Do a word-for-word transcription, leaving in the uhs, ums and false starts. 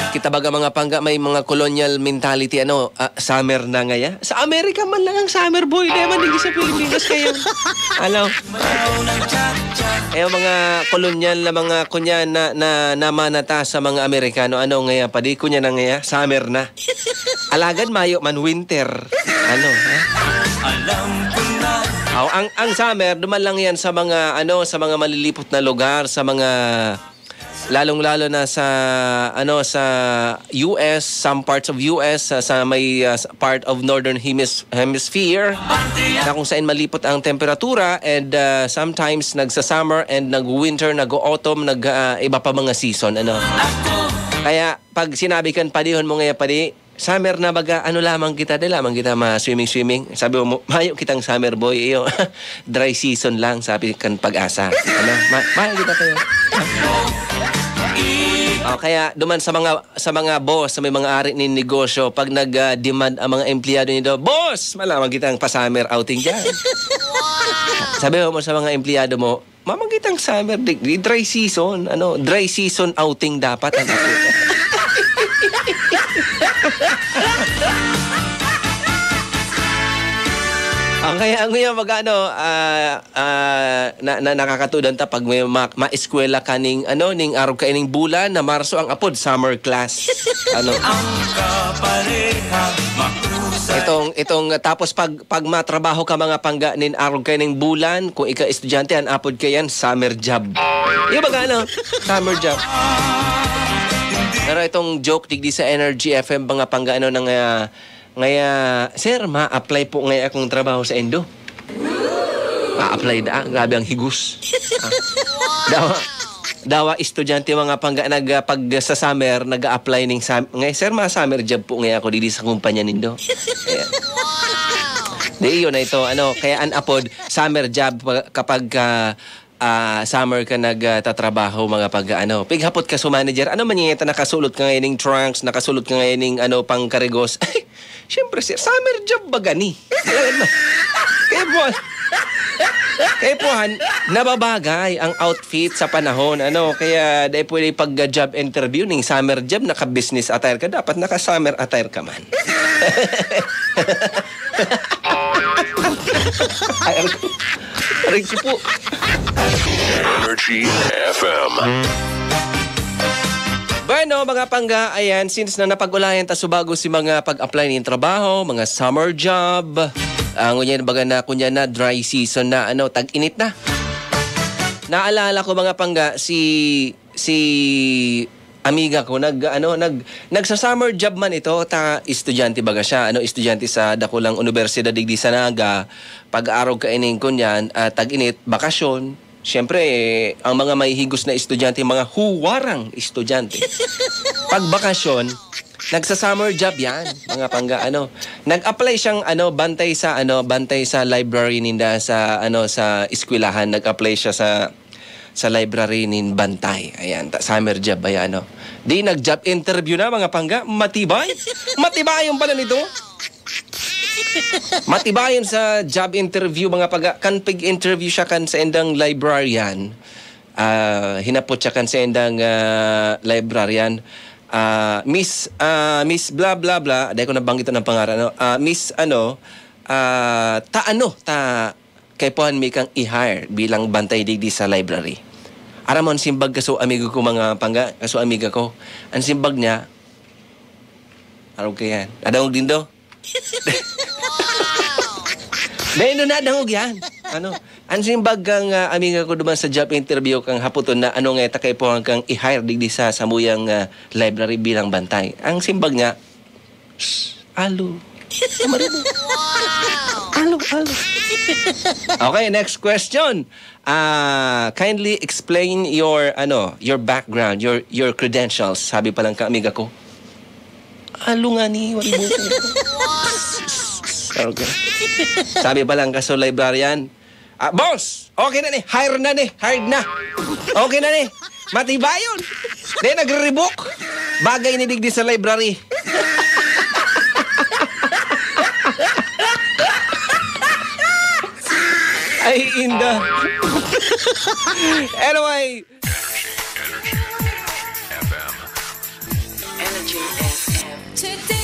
Kita baga mga pangga, may mga colonial mentality, ano, ah, summer na ngaya. Sa Amerika man lang ang summer, boy. Di man, di sa Pilipinas kayo. Ano? Eh, mga kolonyal na mga kunya na, na namanata sa mga Amerikano, ano ngaya pa? Di kunya na ngaya, summer na. Alagad mayo man winter. Ano, ha? Aw, ang, ang summer, duman lang yan sa mga, ano, sa mga malilipot na lugar, sa mga, lalong-lalo na sa, ano, sa U S, some parts of U S, sa, sa may, ah, sa part of Northern Hemis-, Hemisphere, na kung saan malipot ang temperatura and, ah, sometimes nagsa-summer and nag-winter, nag-autumn, nag, ah, iba pa mga season, ano. Kaya pag sinabi kan padihon mo ngaya, padi, summer na baga, ano lamang kita, di lamang kita ma-swimming-swimming. Sabi mo, mayo kitang summer boy, iyo. Dry season lang, sabi kan Pag-asa. Ano? Ma-, mayo kita kayo. O, kaya duman sa mga, sa mga boss, sa may mga ari nin negosyo, pag nag, ah, demand ang mga empleyado nito, "Boss, malamang kitang pa-summer outing dyan." Sabi mo sa mga empleyado mo, "Mamang kitang summer, di, di dry season, ano, dry season outing dapat." Ano po? Ang kaya, ang kaya mag-ano, ah, ah, na, na nakakatudan ta pag may ma-, maeskwela ka ning, ano, ning arog kaining bulan na Marso ang apod, summer class. Ano? Ang kapareha, makusay. Itong, itong, tapos pag, pag matrabaho ka mga pangga nin arog kaining bulan, kung ika estudyante, an apod kayan, summer job. Yung baga, ano? Summer job. Pero itong joke, digdi sa Energy F M, mga pangga, ano, nang, ah, ngaya, "Sir, ma-apply po ngaya akong trabaho sa indo." Ma-apply da, grabe ang higos. Ah. Dawa, dawa estudyante mga pangga, nag, ah, pag sa summer, nag-a-apply ning sam-, ngay, "Sir, ma-summer job po ngaya ako didi sa kumpanya nindo." Ayan. Di, yun na ito, ano, kaya an apod, summer job pa-, kapag, ah, ah, summer ka nag, ah, tatrabaho, mga pag, ano. Pighapot ka sa manager, "Ano man yan, nakasulot ka ngayon ning trunks, nakasulot ka ngayon ning, ano, pangkarigos?" "Ay, siyempre, sir, summer job ba gani?" Kaya po, kaya po, han, nababagay ang outfit sa panahon, ano, kaya dahil pwede pag, ah, job interview, ning summer job, naka-business attire ka, dapat naka-summer attire ka man. Ay, aray ko. Aray ko po. Energy F M. Bueno, mga pangga, ayan, since na napag-ulayan ta subago si mga pag-apply nin trabaho, mga summer job, ang ngunyan baga na, kunya na, dry season na, ano, tag-init na. Naalala ko, mga pangga, si, si amiga ko, nag, ano, nag, nagsa-summer job man ito, ta estudyante baga siya, ano, estudyante sa dakulang unibersidad digdi sa Naga, pag-arog kaining kunyan, ah, tag-init, bakasyon. Siyempre, ang mga mahihigos na estudyante, mga huwarang estudyante. Pag bakasyon, nagsa-summer job yan, mga pangga, ano. Nag-apply siyang, ano, bantay sa, ano, bantay sa library ninda sa, ano, sa eskwelahan. Nag-apply siya sa, sa library nin bantay. Ayan, ta-, summer job, ayan, no. Di nag-job interview na, mga pangga. Matibay. Matibay yung pala nito. Matibayon sa job interview, mga pangga, kan pig-interview siya kan sa indang librarian. Ah, hinapot siya kan sa indang, ah, librarian. Ah, Miss, ah, Miss bla bla bla, dai ko nabanggit ang pangaran, no? Ah, Miss ano, ah, ta ano, ta kaipuhan mi kang i-hire bilang bantay digdi sa library. Aram mo, ang simbag kaso amigo ko, mga pangga, kaso amiga ko. Ang simbag niya, "Arog ka yan. Nadangog din do?" Dahil no nadangog yan. Ano? Ang simbag kang, ah, amiga ko duman sa job interview kang haputon na ano nga ta kaipuhan kang i-hire digdi sa samuyang, ah, library bilang bantay. Ang simbag niya, "Shh, alo." Marunong. Alo, alo. Okay, next question. Ah, kindly explain your, ano, your background, your, your credentials. Sabi pa lang ka, amiga ko. Alo nga ni, wari mo ko. Okay. Sabi pa lang ka sa librarian, "Ah, boss, okay na ni, hire na ni, hired na. Okay na ni, matibayon." Di, nagre-rebook. Bagay ni digdi sa library. Ay, inda. Anyway. Energy, Energy F M. J F M.